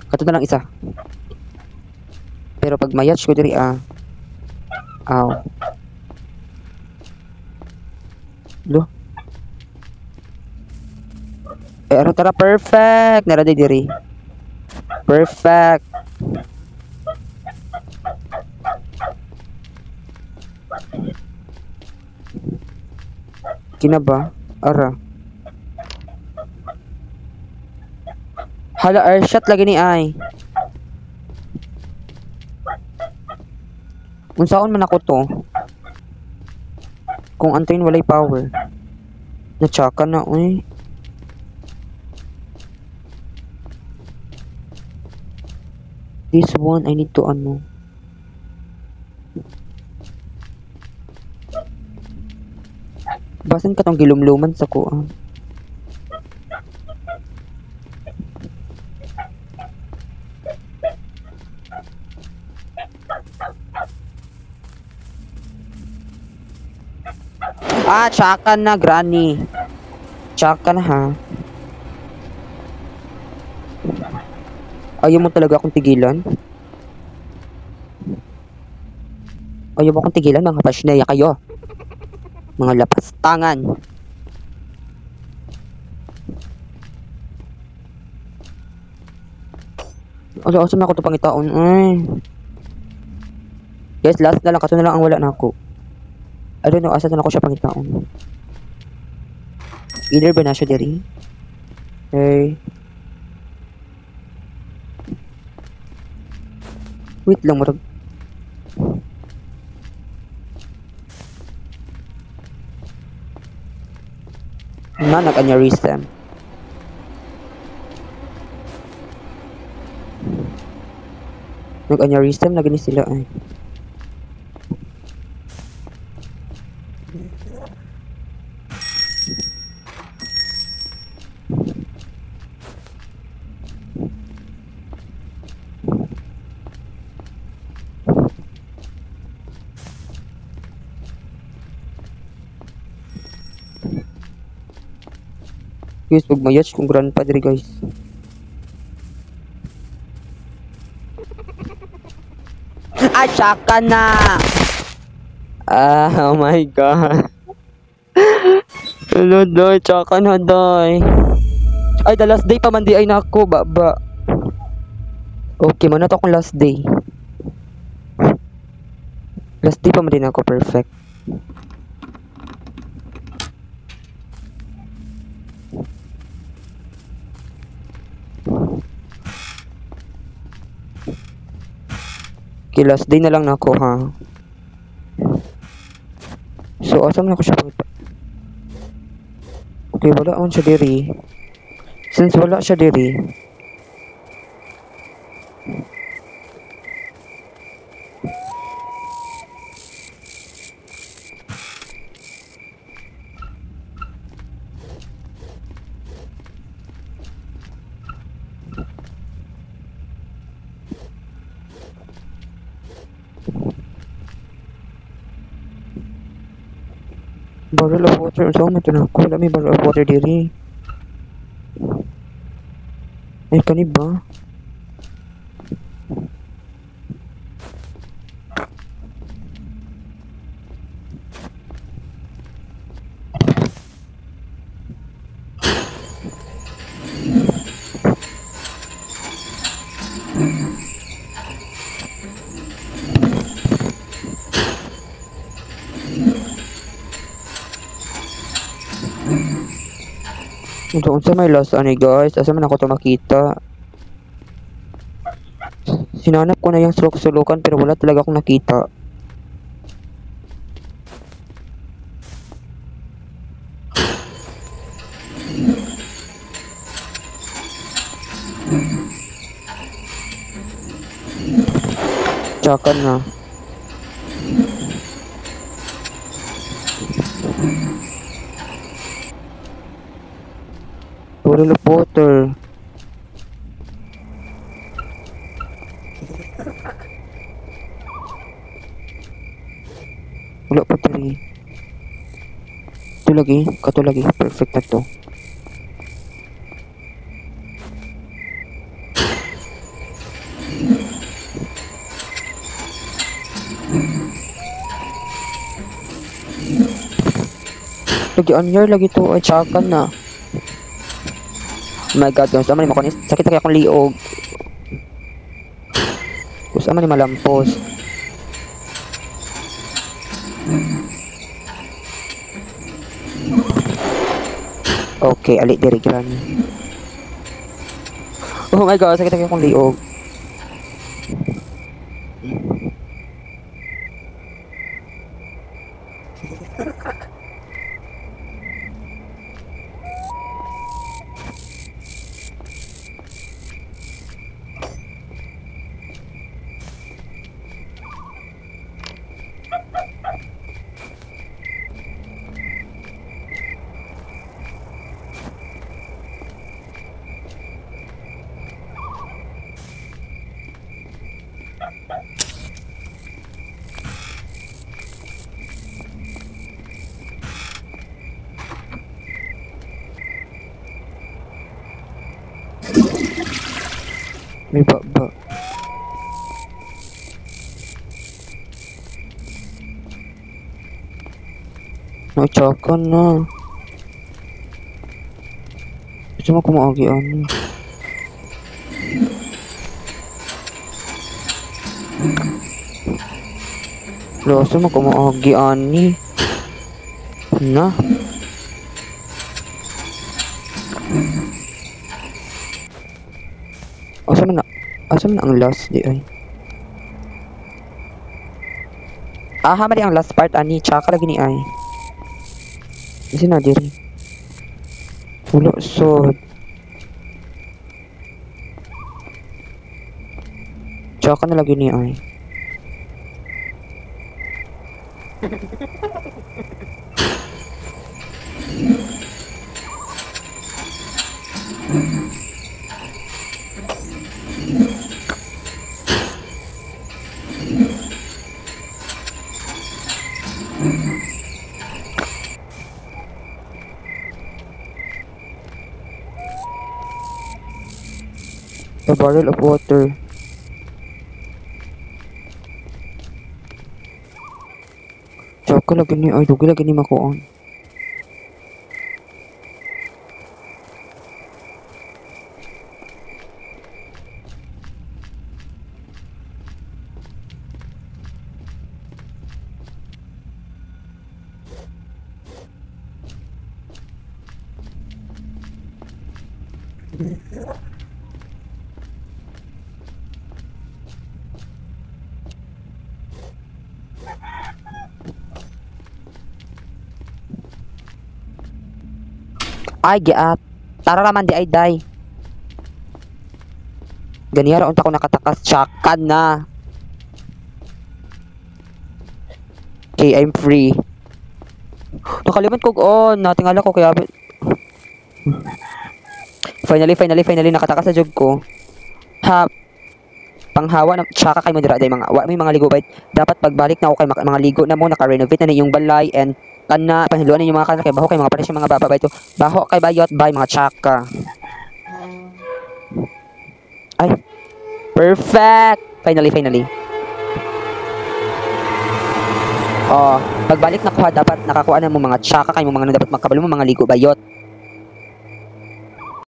Kato na lang isa. Pero pag mayatch ko diri ah. Aw. Lo. Eh, ano tara, perfect. Nara diri. Perfect. Kina ba? Ara. Hala, air shot lagi ni ay. Unsaon man ako to? Kung antayin walay power. Natsaka na, uy. This one, I need to ano. Basan ka tong gilumluman sa kuha. Ah, tsaka na, granny. Tsaka na, ha? Ayaw mo talaga akong tigilan? Ayaw mo akong tigilan, mga pasneya kayo. Mga lapastangan. Ala, asa na ako ito pangitaon? Ay. Guys, last na lang. Kaso na lang ang wala na ako. I don't know, asa na ako siya pangitaon. Either ba na siya diri? Hey. Wait lang, murag. Na, nag-aneurysm. Nag-aneurysm na gani sila ay. Guys, pag mayatch kung grandpa diri guys. Ay, tsaka na! Ah, oh my God. Hello, doy. Tsaka na, doy. Ay, the last day pa man di ay nako, baba. Okay, man na to akong last day. Last day pa man din ako, perfect. Okay, last day na lang nako, ha. So, asa man ako siya pangita? Okay, wala man siya diri. Since wala siya diri, barrel of water. So, ito na ako. Wala may barrel of water diri. Ay, kani ba? Ito, unsa may last ani guys? Asa man ako to makita? Sinanap ko na yung sulok-sulukan pero wala talaga akong nakita. Tsaka na. Barrel of water. Wala pa diri. Ito lagi, kato lagi. Perfect na to. Gianyar lagi to. Ay, tsaka na. Oh my God, guys. Ama ni makunis. Sakit na kaya akong liog. Gusto man ni malampos. Okay, ali diri gani. Oh my God, sakit na kaya akong liog. May baba. Ay, tsaka na. Gusto mo kumaagi, ano? Gusto mo kumaagi, ani? Na? Asa man na? Asa man ang last di ay? Aha, mali ang last part, ani. Tsaka lagi ni ay. Kasi na, diri. Wala, so... Tsaka na lagi ni ay. A barrel of water. Tsaka lagi ni ay, dugi lagi ni makuon. Ay, giat. Tara raman di ay day. Ganiyara unta ko nakatakas. Tsaka na. Okay, I'm free. Nakalimot ko on. Natingala ko kaya... Finally, finally, finally. Nakatakas sa job ko. Ha. Panghawa na. Tsaka kay mo dira day mga. Wa may mga ligo bait. Dapat pagbalik na ako kay mga ligo na mo. Naka-renovate na yung balay and kana panhiluan ninyo mga kana kay baho kay mga pares yung mga baba ba ito. Baho kay bayot bay mga tsaka. Ay. Perfect. Finally, finally. Oh, pagbalik na kuha dapat nakakuha na mo mga tsaka kay mo mga dapat makabalo mo mga ligo bayot.